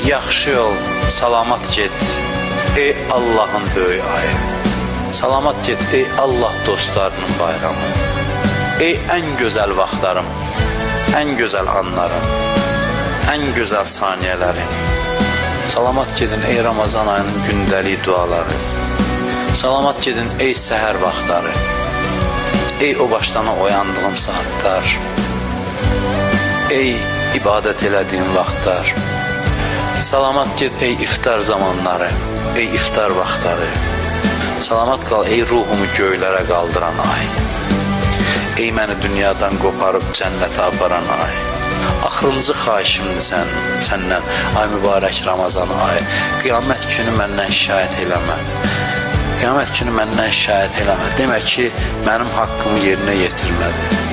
Yaxşı yol, salamat get, ey Allahın böyük ayı. Salamat get, ey Allah dostlarının bayramı. Ey ən gözəl vaxtlarım, ən gözəl anlarım, ən gözəl saniyələrim. Salamat gedin ey Ramazan ayının gündəlik duaları. Salamat gedin ey səhər vaxtları. Ey o başdan oyandığım saatlar. Ey ibadət elədiyim vaxtlar. Salamat get ey iftar zamanları, ey iftar vaxtları. Salamat qal ey ruhumu göylərə qaldıran ay. Ey məni dünyadan qoparıb cənnətə aparan ay. Axırıncı xahişimdir səndən, ay mübarək Ramazan ayı. Qiyamət günü məndən şikayət eləmə. Qiyamət günü məndən şikayət eləmə. Demə ki, mənim haqqımı yerinə yetirmədi.